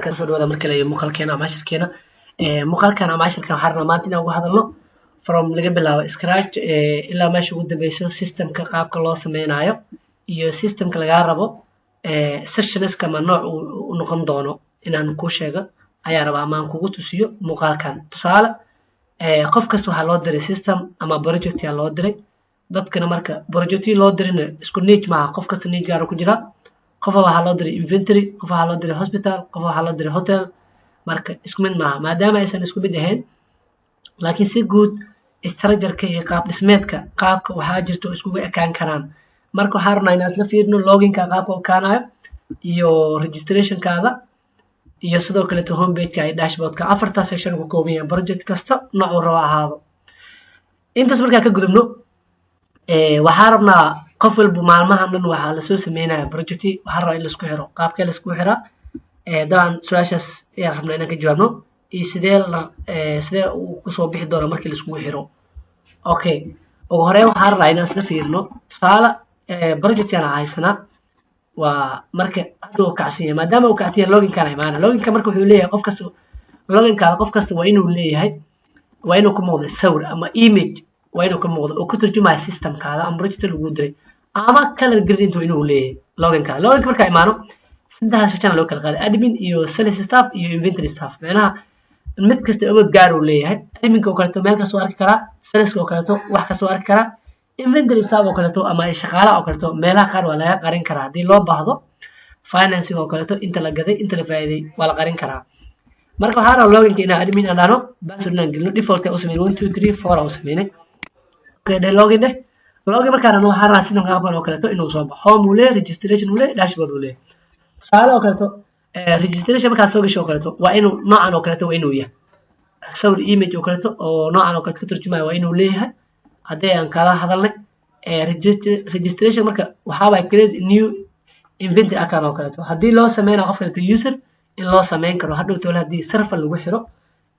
Kusoo dhawaada mar kale iyo muuqaalkeena ama cashirkeena. Muuqaalkan ama cashirkan waxaan rabnaa maanta inaan uga hadalno from laga bilaabo scratch ilaa meesha ugu dambeyso, systemka qaabka loo sameynayo iyo systemka lagaa rabo, sectionska ama nooc uu noqon doono inaan kuu sheego ayaa rabaa ama aan kugu tusiyo muuqaalkan. Tusaale, qof kasta waxaa loo diray system ama project yaa loo diray dadkana. Marka projectii loo dirayna isku niche maaha, qof kasta niche gaar ku jira. Qof waxaa loo diray inventory, qof waxaa loo diray hospital, qof waxaa loo diray hotel. Marka isku mid maaha. Maadaama aysan isku mid ahayn, laakiin si guud structure-ka iyo qaab dhismeedka qaabka waxaa jirta oo iskugu ekaan karaan. Marka waxaan rabnaa inaan isla fiirino loginka qaabka u ekaanayo iyo registrationkaada iyo sidoo kaleeto homepageka iyo dashboardka. Afartaas section ku kooban yahay project kasta, nooc uu rabo ahaado. Intaas markaa ka gudubno, waxaa rabnaa qof walba maalmahan dhan waxaa lasoo sameynaya project, waxaa rabaa in laisku xiro. Qaabkee laisku xiraa? Dabcan su-aashaas ayaan rabnaa inaan ka jawaabno iyo sidee uu kusoo bixi doono markii laiskugu xiro. Okay, ugu horeyn waxaa rabnaa inaan isla fiirino. Tusaale, projectkan aan haysanaa waa marka hadda uu kacsan yahay. Maadaama uu kacsan yahay, loginkaan imaana. Loginka marka wuxuu leeyahay qof kasta, loginkaada qof kasta waa inuu leeyahay, waa inuu ku muuqdo sawir ama image, waa inuu ka muuqdo oo ku turjumaya systemkaada ama project lagu diray, ama color gradient waa inuu leeyahay loginkaada. Loginka markaa imaano, saddexdaas section loo kala qaaday: admin iyo sales staff iyo inventory staff. Macnaha mid kasta awood gaar uu leeyahay. Adminka oo kaleeto meel kasta oo arki karaa, saleska oo kaleeto wax kasta oo arki karaa, inventory staff oo kaleeto ama shaqaalaha oo kaleeto meelaha qaar waa laga qarin karaa haddii loo baahdo. Financing oo kaleeto, inta la gaday, inta la faa'iiday waa la qarin karaa. Marka waxaa rabaa loginka inaan admin aan dhahno, password inaan gelino, default u sameynay 1 2 3 4 u sameynay. Okay, dhe login dheh. Login markaan dhahno, waxaa rabaa systemka qaabkan oo kaleeto inuu soo baxo. Home uu leeyahay, registration uu leeyahay, dashboard uu leeyahay. Tusaale oo kaleeto, registration markaad soo gasho oo kaleeto, waa inuu noocan oo kaleeto waa inuu yahay sawir image oo kaleeto oo noocan oo kaleeto ka turjumaya waa inuu leeyahay. Haddii aan kala hadalnay registration, marka waxaa waay create new inventory account oo kaleeto. Haddii loo sameynayo qof kaleeto user in loo sameyn karo, hadhow tole haddii server lagu xiro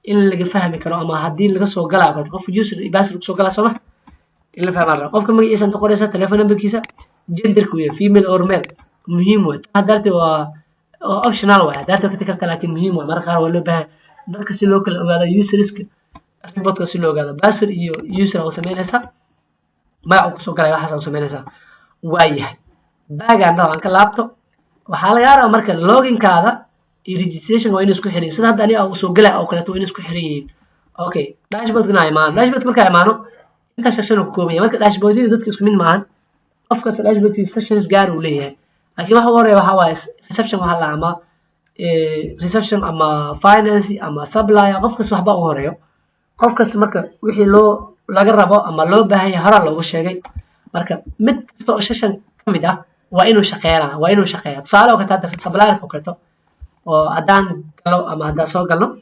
in laga fahmi karo, ama haddii laga soo galaa kaleeto qof user iyo password kusoo galaa, sooma in la fahmaan raba. Qofka magaciisa inta qoraysa, telephone numberkiisa, genderku yahay female or male, muhiim waay. Haddaarte waa optional waay, haddaarte ka tagi karta, laakiin muhiim waay. Mararka qaar waa loo baahan dadka si loo kala ogaado userska reportka, si loo ogaado. Password iyo user oo sameynaysa, magac uu kusoo galaya, waxaas oo sameynaysaa. Waa yahay baagaan dhaho aan ka laabto. Waxaa lagaa rabaa marka loginkaada iyo registration waa inay isku xiran yihiin, sida hadda aniga soo galaya oo kaleeto waa inay isku xiran yihiin. Okay, dashboardkana imaano. Dashboardka markaa imaano, intaas section uu ka kooban yahay. Marka dashboardyada dadka isku mid maahan, qof kasta dashboardkiisa sections gaar uu leeyahay, laakiin waxa ugu horeeya waxaa waaye reception. Waxaa la ama reception ama finance ama supplier, qof kasta waxba ugu horeeyo. Qof kasta marka wixii loo laga rabo ama loo baahan yahay horaa loogu sheegay. Marka mid kasta oo section ka mid ah waa inuu shaqeynaa, waa inuu shaqeeya. Tusaale oo kaleeto, hadda supplierka oo kaleeto oo haddaan galo ama haddaan soo galno,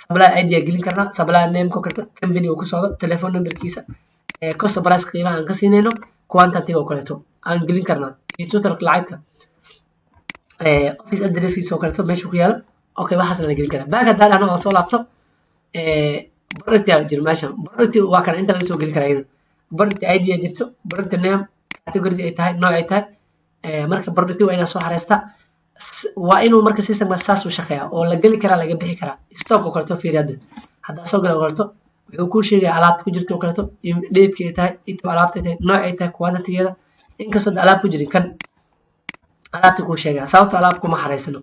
supplier ID aa gelin karnaa, supplier name oo kaleeto, company uu ku socdo, telephone numberkiisa, cost price qiimaha aan ka siinayno, quantity oo kaleeto aan gelin karnaa iyo total lacagta, office addresskiisa oo kaleeto meesha ku yaalo. Okay, waxaasna la gelin karaa. Back haddaan dhahno oo soo laabto, product aa jiro meeshan. Product waa kana, inta laga soo gelin karaa iyada. Product ID aa jirto, product name, category ay tahay, nooc ay tahay. Marka product waa inaad soo xareystaa. Waa inuu marka systemka saas u shaqeeyaa oo la geli karaa, laga bixi karaa. Stock oo kaleeto fiiri. Hadda haddaa soo gala oo kaleeto, wuxuu kuu sheegaya alaabta ku jirto oo kaleeto, date ay tahay, inta alaabta ay tahay, nooc ay tahay, quantity-geeda. Inkastoo da alaab ku jirin, kan alaabta kuu sheegaya, sababta alaab kuma xareysano.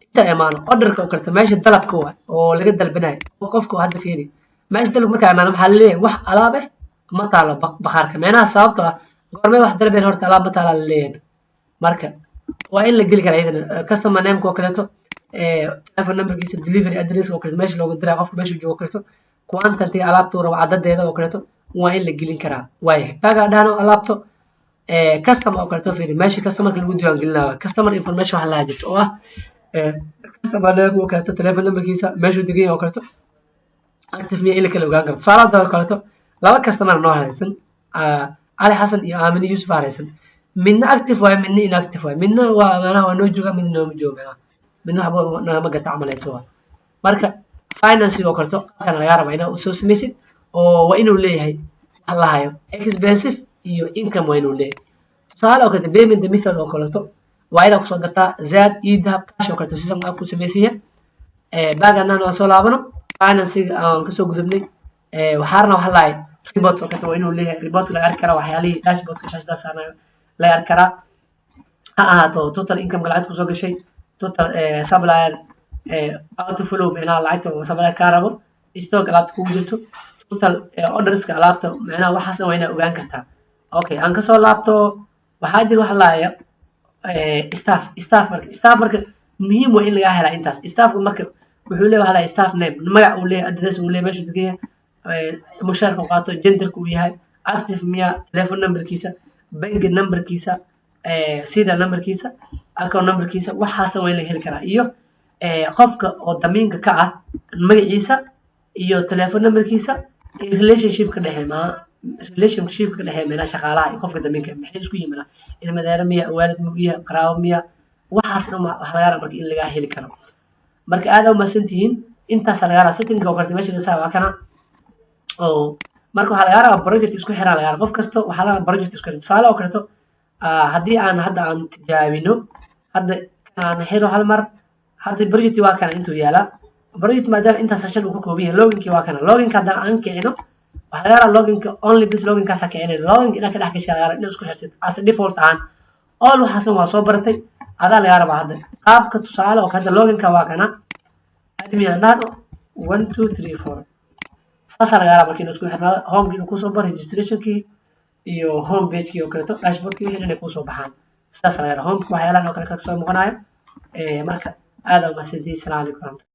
Inta imaano orderka oo kaleeto, meesha dalabka waay oo laga dalbanayo oo qofka hadda fiiri meesha dalabka markaa imaano, maxaa laleeyahay? Wax alaab eh ma taalo bakhaarka. Meenaha sababto ah goormee wax dalbeen? Horta alaab ma taalaa laleeyahay. Marka waa in la geli karaa iyadana customer nameka oo kaleeto, telephone numberkiisa, delivery address oo kaleeto, meesha loogu diraa qofka meesha joogo oo kaleeto, quantity alaabtuu rabo cadadeeda oo kaleeto waa in la gelin karaa. Waayahay, bagaa dhahno alaabto. Customer oo kaleeto fiiri, meesha customerka lagu diiwaan gelinayo, customer information waxa lahaa jirto oo ah customer name oo kaleeto, telephone numberkiisa, meeshuu degan yahay oo kaleeto, active miya, in la kala ogaan karto. Tusaale hadda oo kaleeto, laba customer noo haraysan, Cali Xasan iyo Aamine Yuusuf haraysan. Midna active waaye, midna inactive waaye. Midna waa macnaha waa noo jooga, midna nooma jooga, macnaha midna waxba nagama gata camal ayto waa. Marka financing oo kaleeto kana lagaa rabaa inaad usoo samaysid oo waa inuu leeyahay wax la hayo expense iyo income waa inuu leeyahay. Tusaale oo kaleeto, payment method oo kaleeto Waa inaad kusoo dartaa Zaad, eDahab, cash oo kaleeto, system app ku samaysan yahay. Baaganan waan soo laabano, financing aan kasoo gudubnay. Waxaa rabnaa waxa lahay report oo kaleeto waa inuu leeyahay. Report laga arki karaa waxyaalihii dashboardka shaashada saarnayo laga arki karaa, ha ahaato total income lacagta kusoo gashay, total supplier outflow, micnaha lacagta supplier kaa rabo, stock alaabta kugu jirto, total orderska alaabta, micnaha waxaas dhan waa inaad ogaan kartaa. Okay, aan kasoo laabto. Waxaa jira waxa laaya staff. Staff marka muhiim waa in lagaa helaa intaas. Staffka marka wuxuu leeyahay waxa laaya staff name, magac uu leeyahay, address uu leeyahay, meeshuu degan yahay, mushaarka uu qaato, genderka uu yahay, active miya, telephone numberkiisa, bangi numberkiisa, serial numberkiisa, account numberkiisa. Waxaasna waa in laga heli karaa, iyo qofka oo damiinka ka ah magaciisa iyo telephone numberkiisa iyo relationship ka dhexeey, maa relationship ka dhexeey meelaha shaqaalaha iyo qofka damiinka maxay isku yihiin, ilmadeera miya, waalid miya, qaraabo miya. Waxaas dhan waxa laga rabaa marka in lagaa heli karo. Marka aad aa umahadsan tihiin. Intaasa laga rabaa. Settingka oo kaleeto meesha la waa kana oo marka waxaa laga rabaa project isku xiraa laga rabaa. Qof kasto waxaa laga rabaa project isku xiran. Tusaale oo kaleeto, haddii aan hadda aan tijaabino, hadda aan xiro hal mar. Hadda project waa kana intuu yaalaa project, maadaama intaas session uu ka kooban yahay. Loginkii waa kana. Loginka haddaan aan kicino, waxaa laga rabaa loginka only bis loginkaasaa kicinay. Loginka inaad ka dhex gashay laga rabaa, inaad isku xirtid as a default ahaan. All waxaasna waa soo baratay, adaa laga rabaa. Hadda qaabka tusaale oo hadda loginka waa kana, admin aan dhahno, 1 2 3 4, saasaa laga rabaa. Marka inuu isku xirnaado homekii, inuu kusoo baro registrationkii iyo home pagekii oo kaleeto, dashboardkii, wixii dhan ay kusoo baxaan. Sidaas laga rabaa homeka waxyaalahan oo kale ka soo muuqanayo. Marka aad aa umahadsantihiin. Salaam calaykum waraxmatullahi.